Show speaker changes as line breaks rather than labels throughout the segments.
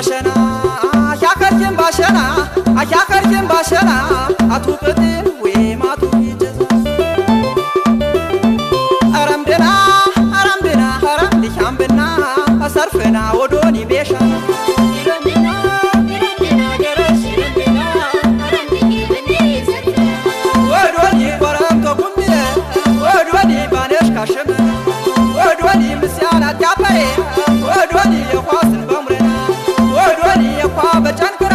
ባሸና አሻከርችን ባሸና አሻከርችን ባሸና አቱቅጥን ወይ ማቱ ይጀዝ አረምደና አረምደና አረም ዲሻምብና አሰርፍና ወዶኒ ቤሻ
ኢረምዲና ኢረምዲና ገረሽ ኢረምዲና አረምዲኒ ብኔ ሰርፍና
ወዶኒ ቆረምቶ ጉምቢለ ወዶኒ ባነሽ ካሸመ ወዶኒ ምስያና ቲያፈሬ ወዶኒ የኳስን በሙረና ወዶኒ የኳ በጨንክራ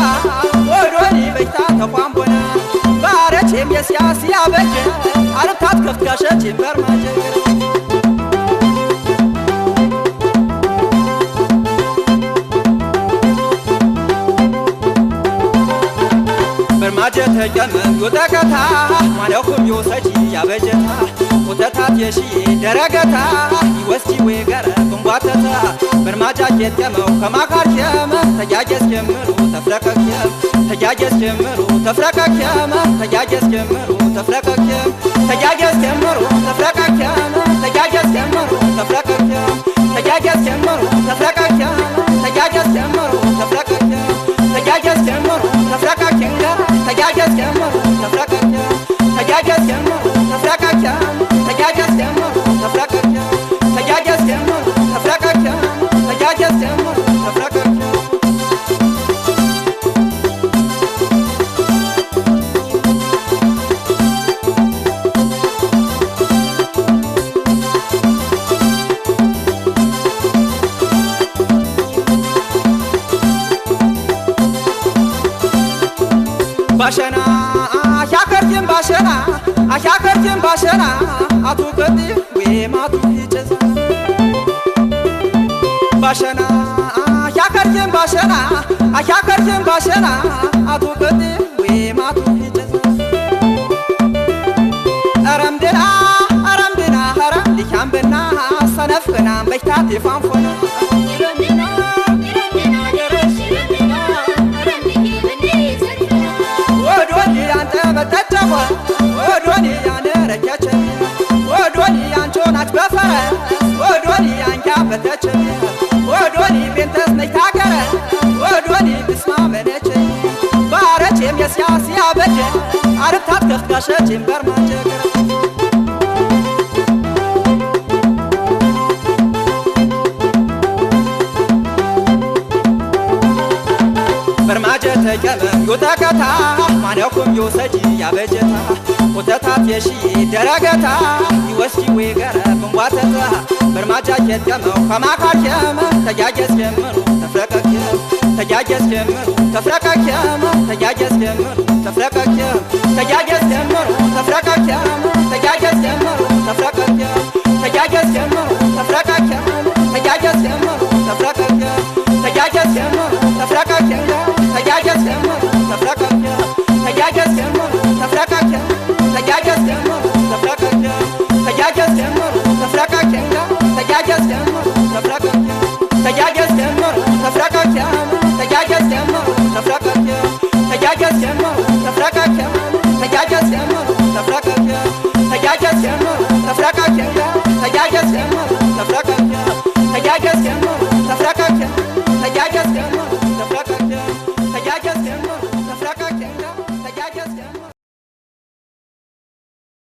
ወዶኒ በይታ ተቋምቦና ባረቼም የሲያስ ያበጀ አርታት ከፍት ጋሸቼም በርማጀ በርማጀ ተጀመም ዮተከታ ማለኩም ዮሰጂ ያበጀታ ወተታት የሺ ደረገታ ይወስጂ ወይ ገረ ግንቧተታ በርማጃ ኬተመው ከማካር ኬመ ተጃጀስ ጀምሩ ተፍረከከም ተጃጀስ ጀምሩ ተፍረከከም ተጃጀስ ጀምሩ ተፍረከከም ተጃጀስ ጀምሩ ተፍረከከም ተጃጀስ ጀምሩ ተፍረከከም ተጃጀስ ጀምሩ ተፍረከከም ተጃጀስ ጀምሩ ተፍረከከም ተጃጀስ ጀምሩ ተፍረከከም ተጃጀስ ጀምሩ ተፍረከከም ተጃጀስ ጀምሩ ተፍረከከም ተጃጀስ ጀምሩ ተፍረከከም ተጃጀስ ጀምሩ ተፍረከከም ተጃጀስ ጀምሩ ተፍረከከም ባሸና አሻከርችን ባሸና አሻከርችን ባሸና አቱቅጥ ወይ ማቱ ይጭዝ ባሸና አሻከርችን ባሸና አሻከርችን ባሸና አቱቅጥ ወይ ማቱ ይጭዝ አረምደና አረምደና አረም ዲሻምብና ሰነፍና በይታት ይፋንፎና
ኢረምዲና ኢረምዲና ገረሽ ኢረምዲና አረምዲኒ ብኔ ሰርፍና
ወዶኒ ያንተ በተጨቆ ወዶኒ ያነረከቸ ወዶኒ ያንቾናች በፈረ ወዶኒ ያንካ በተቸ ወዶኒ ቤንተስ ነች ታገረ ወዶኒ ብስማ በነቸ ባረቼም የሲያስ ያበጀ አርብታት ከፍት ጋሸቼም በርማጀ ገረ በርማጀ ተጀመም ዮተከታ ማነኩም ዮሰጂ ያበጀታ ወተታት የሺ ደረገታ ይወስጂ ወይ ገረ ግንቧተታ በርማጃ ኬተመው ከማካር ኬመ ተጃጀስ ጀምሩ ተፍረከከም ተጃጀስ ጀምሩ ተፍረከከም ተጃጀስ ጀምሩ ተፍረከከም ተጃጀስ ጀምሩ ተፍረከከም ተጃጀስ ጀምሩ ተፍረከከም ተጃጀስ ጀምሩ ተፍረከከም ተጃጀስ ጀምሩ ተፍረከከም ተጃጀስ ጀምሩ ተፍረከከም ተጃጀስ ጀምሩ ተፍረከከም ተጃጀስ ጀምሩ ተፍረከከም ተጃጀስ ጀምሩ ተፍረከከም ተጃጀስ ጀምሩ ተፍረከከም ተጃጀስ ጀምሩ ተፍረከከም ተጃጀስ ጀምሩ ተፍረከከም ተጃጀስ ጀምሩ ተፍረከከም ተጃጀስ ጀምሩ ተፍረከከም ተጃጀስ ጀምሩ ተፍረከከም ተጃጀስ ጀምሩ